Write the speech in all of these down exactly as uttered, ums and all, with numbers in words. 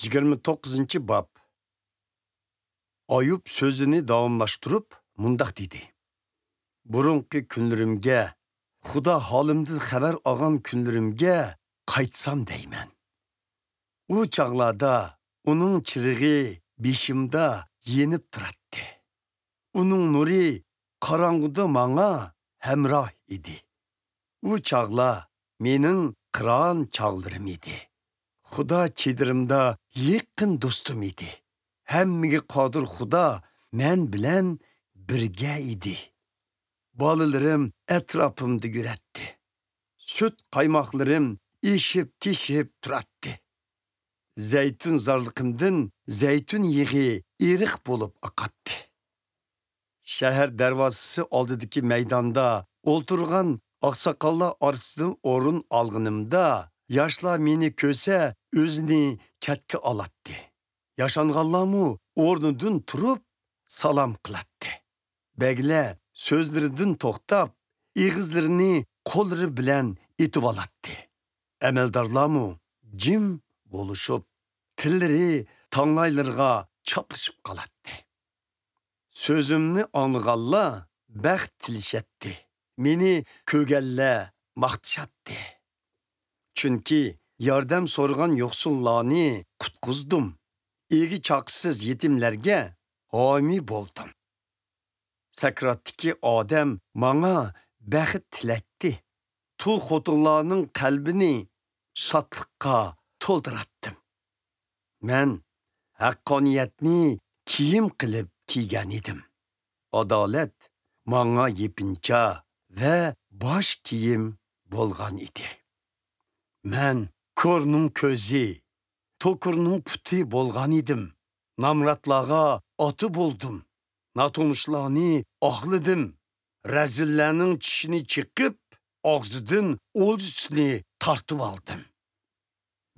يىگىرمە توققۇزىنچى باب. ئايۇب سۆزىنى داۋاملاشتۇرۇپ مۇنداق دېدى: بۇرۇنقى كۈنلىرىمگە، خۇدا ھالىمدىن خەۋەر ئالغان كۈنلىرىمگە قايتسام دەيمەن. ئۇ چاغلاردا ئۇنىڭ چىرىغى بېشىمدا يېنىپ تۇراتتى. ئۇنىڭ نۇرى قاراڭغۇدا ماڭا ھەمراھ ئىدى. ئۇ چاغلار مېنىڭ قىران چاغلىرىم ئىدى. خۇدا چېدىرىمدا يېقىن دوستۇم ئىدى. ھەممىگە قادىر خۇدا مەن بىلەن بىرگە ئىدى. بالىلىرىم ئەتراپىمدا يۈرەتتى. سۈت قايماقلىرىم ئېشىپ تېشىپ تۇراتتى. زەيتۇن زارلىقىمدىن زەيتۇن يېغى ئېرىق بولۇپ ئاقاتتى. شەھەر دەرۋازىسى ئالدىدىكى مەيداندا ئولتۇرغان ئاقساقاللار ئارىسىدىن ئورۇن ئالغىنىمدا، ياشلار مېنى كۆرسە، ئۆزىنى چەتكە ئالاتتى. ياشانغانلارمۇ ئورنىدىن تۇرۇپ سالام قىلاتتى. بەگلەر سۆزلىرىدىن توختاپ، ئېغىزلىرىنى قوللىرى بىلەن ئېتىۋالاتتى. ئەمەلدارلارمۇ جىم بولۇشۇپ، تىللىرى تاڭلايلىرىغا چاپلىشىپ قالاتتى. سۆزۈمنى ئاڭلىغانلار بەخت تىلىشەتتى. مېنى كۆرگەنلەر ماختىشاتتى. چۈنكى ياردەم سورىغان يوقسۇللارنى قۇتقۇزدۇم. ئىگە-چاقىسىز يېتىملەرگە ھامىي بولدۇم. سەكراتتىكى ئادەم ماڭا بەخت تىلەيتتى. تۇل خوتۇنلارنىڭ قەلبىنى شادلىققا تولدۇراتتىم. مەن ھەققانىيەتنى كىيىم قىلىپ كىيگەن ئىدىم. ئادالەت ماڭا يېپىنچا ۋە باش كىيىم بولغان ئىدى. مەن كورنىڭ كۆزى، توكۇرنىڭ پۇتى بولغان ئىدىم. نامراتلارغا ئاتا بولدۇم. ناتونۇشلارنى ئاقلىدىم. رەزىللەرنىڭ چىشىنى چېقىپ، ئاغزىدىن ئولجىسىنى تارتىۋالدىم.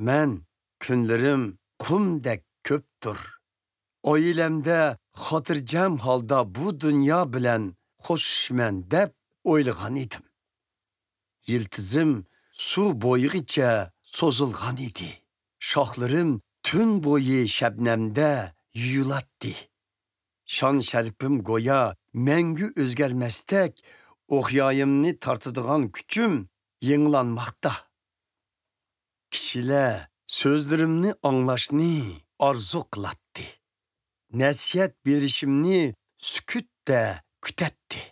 مەن كۈنلىرىم قۇمدەك كۆپتۇر. ئائىلەمدە خاتىرجەم ھالدا بۇ دۇنيا بىلەن خوشلىشىمەن دەپ ئويلىغان ئىدىم. يىلتىزىم سۇ بويىغىچە سوزۇلغان ئىدى. شاخلىرىم تۈن بويى شەبنەمدە يۇيۇلاتتى. شان-شەرىپىم گويا مەڭگۈ ئۆزگەرمەستەك، ئوخيايىمنى تارتىدىغان كۈچۈم يېڭىلانماقتا. كىشىلەر سۆزلىرىمنى ئاڭلاشنى ئارزۇ قىلاتتى. نەسىھەت بېرىشىمنى سۈكۈتتە كۈتەتتى.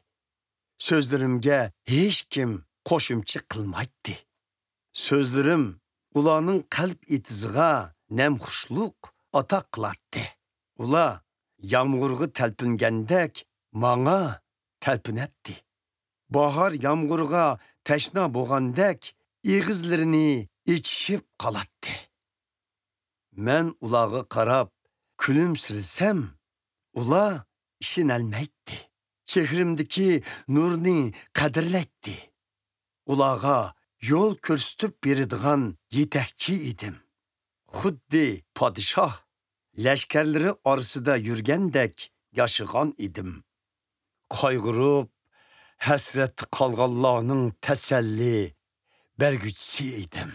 سۆزلىرىمگە ھېچكىم قوشۇمچە قىلمايتتى. سۆزلىرىم ئۇلارنىڭ قەلب ئېتىزىغا نەمخۇشلۇق ئاتا قىلاتتى. ئۇلار يامغۇرغا تەلپۈنگەندەك ماڭا تەلپۈنەتتى. باھار يامغۇرغا تەشنا بولغاندەك ئېغىزلىرىنى ئېچىشىپ قالاتتى. مەن ئۇلارغا قاراپ كۈلۈمسىرىسەم، ئۇلار ئىشىنەلمەيتتى. چېھرىمدىكى نۇرنى قەدىرلەيتتى. ئۇلارغا يول كۆرسىتىپ بېرىدىغان يېتەكچى ئىدىم. خۇددى پادىشاھ لەشكەرلىرى ئارىسىدا يۈرگەندەك ياشىغان ئىدىم. قايغۇرۇپ، ھەسرەتتە قالغانلارنىڭ تەسەللى بەرگۈچىسى ئىدىم.